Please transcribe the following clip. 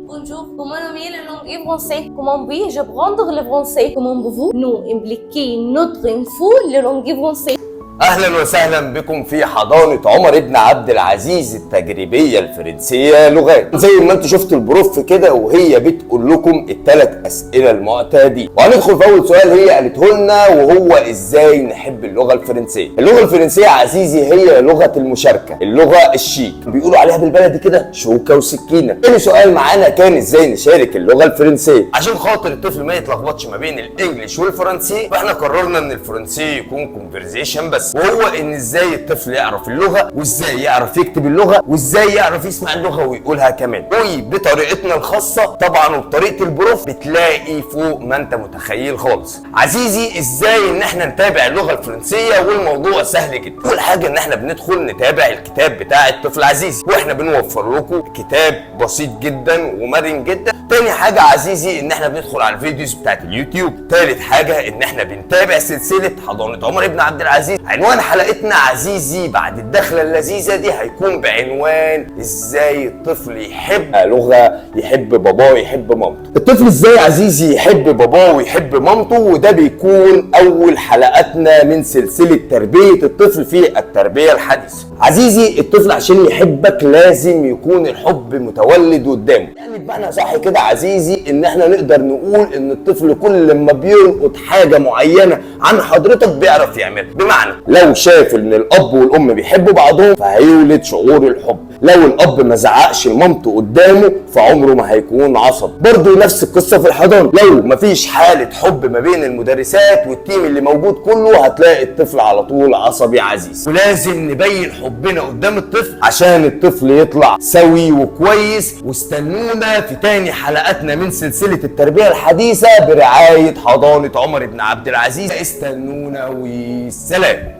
Bonjour, comment nommer la langue française? Comment puis-je apprendre le français? Comment pouvez-vous nous expliquer notre info la langue française? اهلا وسهلا بكم في حضانة عمر بن عبد العزيز التجريبية الفرنسية لغات. زي ما انتم شفتوا ال prof كده وهي بتقول لكم الثلاث اسئلة المعتادين، وهندخل في اول سؤال هي قالته لنا، وهو ازاي نحب اللغة الفرنسيه. اللغة الفرنسية عزيزي هي لغة المشاركه، اللغة الشيك، بيقولوا عليها بالبلدي كده شوكه وسكينه. تاني سؤال معانا كان ازاي نشارك اللغة الفرنسيه. عشان خاطر الطفل ما يتلخبطش ما بين ال English والفرنسي، فاحنا قررنا ان الفرنسي يكون conversation بس، وهو ان ازاي الطفل يعرف اللغه، وازاي يعرف يكتب اللغه، وازاي يعرف يسمع اللغة ويقولها كمان، وبطريقتنا الخاصة طبعا وبطريقة ال prof بتلاقي فوق ما انت متخيل خالص. عزيزي، ازاي ان احنا نتابع اللغة الفرنسيه؟ والموضوع سهل جدا. اول حاجة ان احنا بندخل نتابع الكتاب بتاع الطفل عزيزي، واحنا بنوفر لكم كتاب بسيط جدا ومرن جدا. تاني حاجة عزيزي ان احنا بندخل على ال videos بتاعت اليوتيوب. تالت حاجة ان احنا بنتابع سلسلة حضانة عمر بن عبد العزيز. عنوان حلقتنا عزيزي بعد الدخلة اللذيذة دي هيكون بعنوان ازاي الطفل يحب لغه، يحب باباه، يحب مامته. الطفل ازاي عزيزي يحب باباه ويحب مامته، وده بيكون اول حلقاتنا من سلسلة تربيه الطفل في التربية الحديثة. عزيزي، الطفل عشان يحبك لازم يكون الحب متولد قدامه. يعني بمعنى صح كده عزيزي ان احنا نقدر نقول ان الطفل كل ما بيلقط حاجة معينة عن حضرتك بيعرف يعملها. بمعنى لو شاف ان الاب والام بيحبوا بعضهم فهيولد شعور الحب. لو الاب ما زعقش لمامته قدامه فعمره ما هيكون عصبي. برضه نفس القصة في الحضانه، لو مفيش حاله حب ما بين المدرسات وال team اللي موجود كله هتلاقي الطفل على طول عصبي عزيز. ولازم نبين حبنا قدام الطفل عشان الطفل يطلع سوي وكويس. واستنونا في تاني حلقاتنا من سلسلة التربية الحديثة برعاية حضانة عمر بن عبد العزيز. استنونا والسلام.